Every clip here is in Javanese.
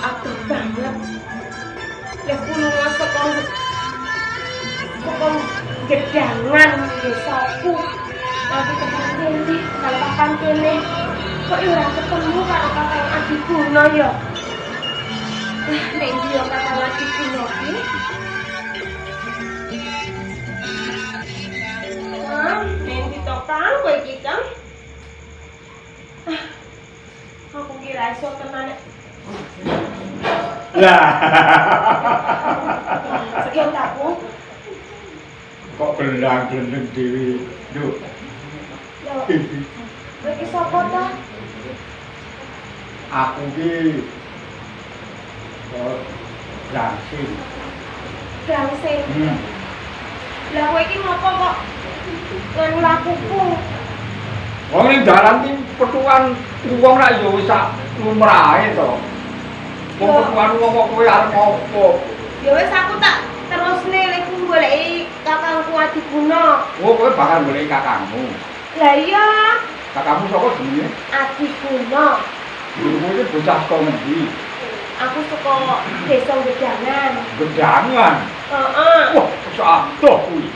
Aduh banget. Lek lunga saka saka Gedangan desaku. Tapi tekan kene, tekan papan kene. Kok ya ora ketemu karo Kakang Adiguna ya? Lah, nek ndi ya Kakang Adiguna ki? Ah, nek ndi to Kang kowe iki Kang? Ah, aku kira iso tenan nek Lah, sekian aku. Kok belang glendeng dhewe. Lho. Ya, kowe iki sapa ta? Aku ki kok Brangsing. Brangsing. Lah kowe iki ngopo kok nganu lakuku? Wong ning dalan ki petukan wong rak ya wis sak lumrahe to. Wong petukan wong kok kowe arep opo? Ya wis aku tak terusne lek goleki kakangku Adiguna. Oh, kowe bakal goleki kakangmu. Lah iya, Kakangmu sapa jenenge? Adiguna. Lho kowe iki bocah saka ngendi? Aku saka desa Gedangan. Gedangan. Heeh. Wah, bocah adoh kuwi.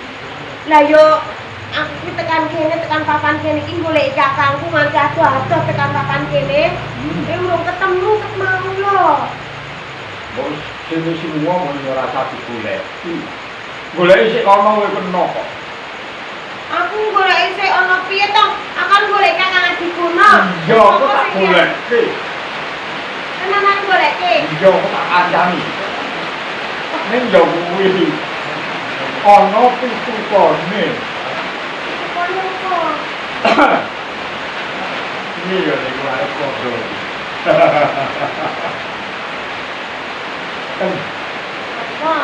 Lah yo aku ki tekan kene, tekan papan kene iki goleki kakangku nganti adoh-adoh tekan papan kene. Eh urung ketemu ket mau lho. Mbok sing sing wong ora usah digoleki. Goleki sik kono kowe kena kok. Aku goleki sik ana piye to? Aku kan golek Kakang Adiguna. Iya, aku tak goleki. Tenanan goleki. Iya, aku tak kancani. Ning ya kuwi ana pitukane. Pitukane apa? Ini ya nek arep padha. Apa?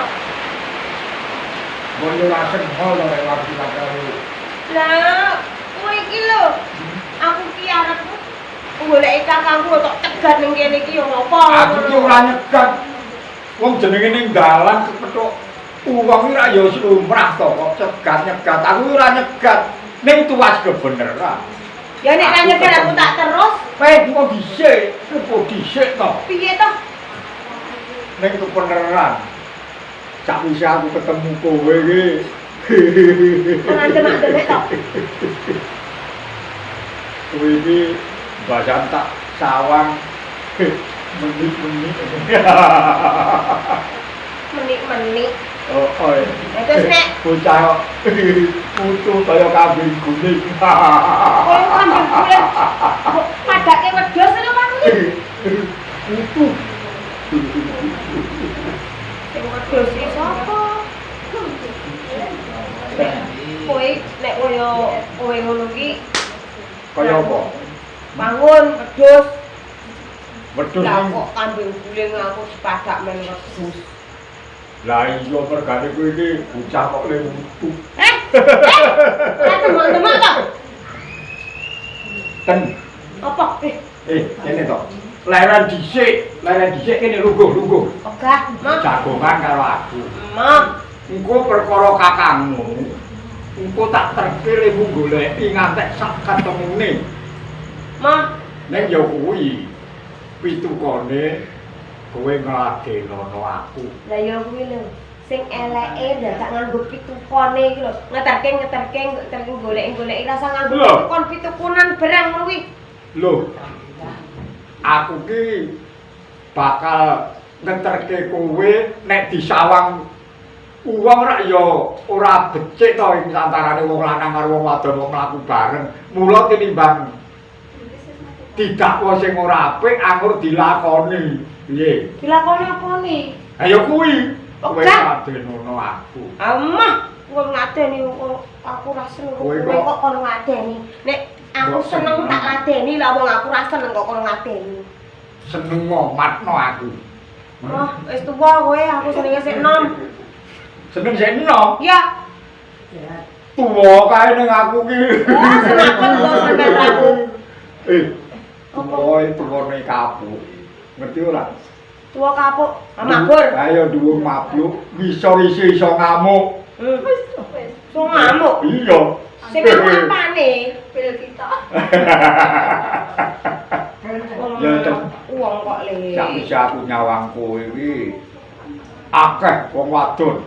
Mbok yo ora seneng to nek waktu karo. Lah, kowe iki lho. Aku ki arep goleki kakangku tok cegat ning kene iki yo ngopo? Aku ki ora nyegat. Wong jenenge ning dalan kepethuk wong iki ra ya wis lumrah to kok cegat nyegat. Aku ora nyegat. Ning tuas kebeneran. Ya nek ra nyegat aku tak terus. Eh, kok dhisik, kok dhisik to. Piye to? Ning kebeneran. Sakwise aku ketemu kowe iki. Ora demak-demek to. Kowe iki basan tak sawang menik-menik. Menik-menik. Oh, oh. Ya terus nek bocah kok putu kaya kambing guling. Kaya kambing guling. Kok padake wedhus lho Pak kuwi. Putu. Sing wedhus iki sapa? Nek kowe nek kaya kowe ngono ki kaya apa? Bangun wedhus. Wedhus lah kok kambing guling aku sepadak men wedhus. Lah iya mergane kowe iki bocah kok le wutu. Eh. Ora demek-demek to. Ten. Apa? Kene to. Leren dhisik kene lungguh-lungguh. Ogah, Mak. Jagongan karo aku. Mak. Engko perkara kakangmu. Engko tak terke lemu goleki ngantek sak ketemune. Mak. Ning ya kuwi pitukane kowe ngladenono aku. Lah ya kuwi lho. Sing eleke dadak nganggo pitukane iki lho. Ngeterke goleki-goleki rasa nganggo pitukon pitukunan barang ngono kuwi. Lho. Aku ki bakal ngeterke kowe nek disawang wong rak ya ora becik to ing antarane wong lanang karo wong wadon wong mlaku bareng. Mula tinimbang didakwa sing ora apik anggur dilakoni. Piye? Dilakoni apane? Ha ya kuwi. Kowe Ogah. ngadenono aku. Amah, kowe ngadeni aku ora seneng Kowe kowe kok kono ngadeni. Nek aku seneng tak ladeni lah wong aku ora seneng kok kono ngadeni. Seneng ngomatno aku. Oh, wis tuwa kowe, aku senenge sik enom. Seneng sik enom? Ya. Tuwa kae ning aku ki. Oh, seneng kok sampean aku. Tuwa tuwane kapuk. Ngerti ora? Tuwa kapuk, mabur. Ayo dhuwur mabluk, ngisor isi iso ngamuk. Iso ngamuk. Iya. Sing ngamuk apane? Pil kita. Wong wong Ya, wong kok le. Sakwise aku nyawang kowe iki akeh wong wadon.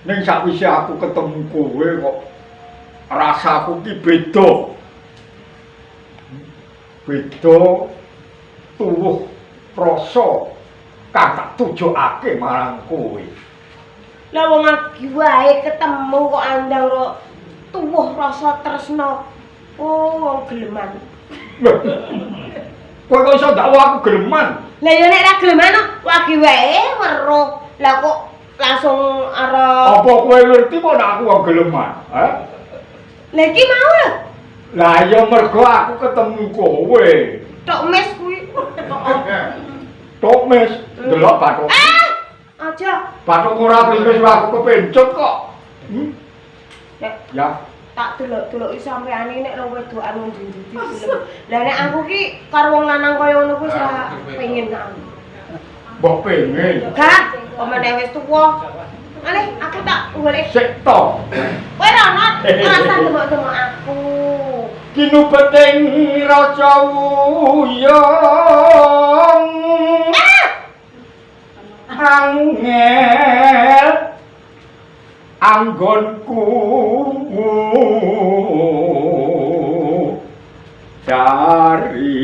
Ning sakwise aku ketemu kowe kok rasaku ki beda. Beda tuwuh rasa kang tak tujokake marang kowe. Lah wong agi wae ketemu kok andang ro tuwuh rasa tresna. Oh, wong geleman. Kowe kok iso ndakwa aku geleman? Lah ya nek ra geleman kok agi wae weruh. Lah kok langsung arep Apa kowe ngerti apa nek aku wong geleman? Hah? Lah iki mau lho. Lah ya mergo aku ketemu kowe. Tok mes kuwi. Tok mes, delok bathuk. Ah! Aja. Bathuk ora klimis aku kepencut kok. Nek Ya, tak delok-deloki sampean iki nek wong wedokan wong ndi-ndi gelem. Lah nek aku ki karo wong lanang kaya ngono kuwi ora pengen aku. Mbok pengen. Gak, omene wis tuwa. Alih, aku tak golek. Sik to. Kowe ora ono ora usah demok-demok aku. Kinubeting raja wuyung. Angel anggonku cari.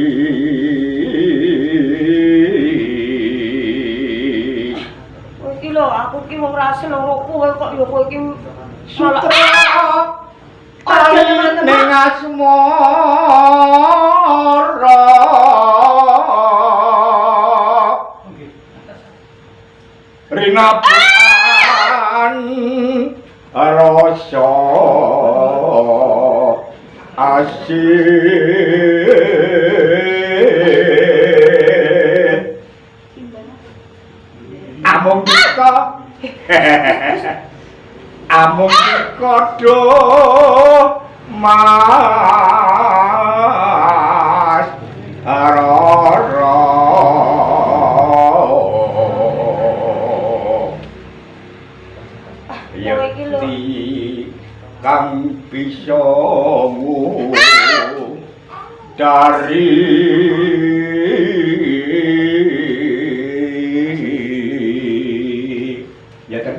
Kowe iki lho, aku iki wong ra seneng karo kowe kok ya kowe iki sutra ning asmara rinapan rasa asin amung dika amung dika do mas rara. Yekti kang bisa dari ya kan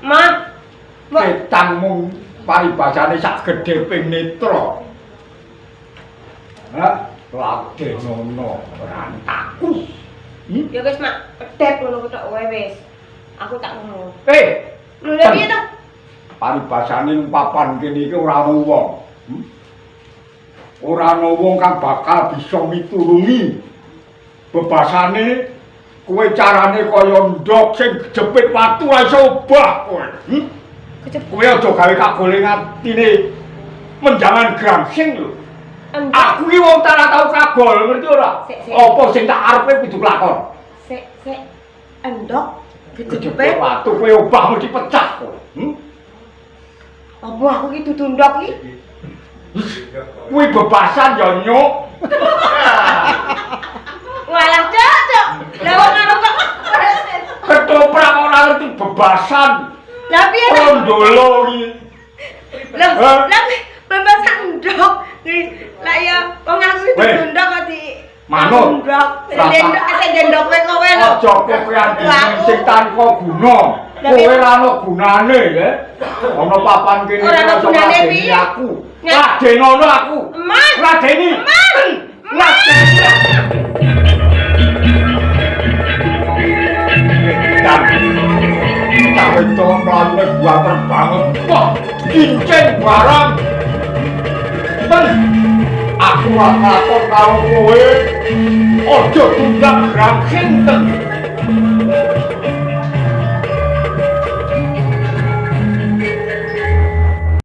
Ma ketang mung paribasane sak gedhe ping netra. Ha ladenono rantaku. Ya wis mak pedhet ngono tok wae wis. Aku tak ngono. Lho lha piye to? Paribasane ning papan kene iki ora ana wong. Ora ana wong kang bakal bisa mitulungi. Bebasane kowe carane kaya ndok sing jepit watu ora iso obah kowe. Kowe aja gawe kagoling atine menjangan grangsing lho. Aku iki wong tak ora tau kagol, ngerti ora? Apa sing tak arepe kudu kelakon. Sik, sik. Endok kejepit watu kowe obah mesti pecah kowe. Apa aku iki dudu ndok iki? Kuwi bebasan ya nyuk. Walah, Cuk, Cuk. Lah wong ngono kok ketoprak ora ngerti bebasan. Lah piye to? Rondolo iki. Lah, lah bebasan ndok. Lah ya wong aku iki dudu ndok kok di manut. Ndok. Sing ndok kowe kowe lho. Aja kokean sing tanpa guna. Kowe ora ana gunane ya. Ana papan kene ora ana gunane piye aku. Ladenono aku. Ladeni. Ladeni. Cah wedok mlayune buater banget. Wah, cincin barang. Ben, aku ora lakon karo kowe. Aja tunggak grangsing ten.